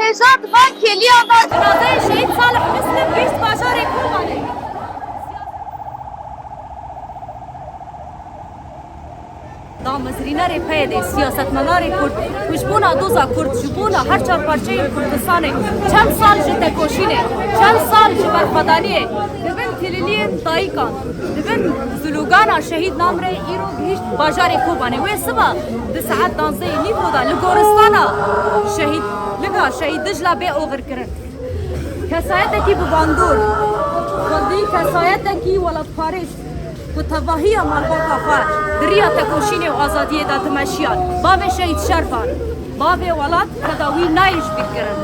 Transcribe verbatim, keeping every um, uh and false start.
Hêja divan kêliya me. Cinazeyê Şehîd Salih Muslim gihîşt bajarê Kobanê. Damezrînerê P Y D'ê, siyasetmenarê Kurd, ku ji bona doza Kurd, ji bona her çar parçeyên Kurdistanê, çend sal ji tekoşînê, çend sal ji berxwedaniyê, di bin tililiyên dayikan, di bin zilûgana Şehîd Namrê îro gihîşt bajarê Kobanê. Wê siba di saet danzdehê nîvo de li goristana şehîdliga Şehîd Dijla bê oxirkirin. Kesayetekî bi bandor, xwedî kesayetekî welatparêz ku tevahiya malbata xwe di riya tekoşînê û azadiyê de dimeşiyan. Bavê Şehîd Şervan, bavê welat, keda wî nayê ji bîr kirin.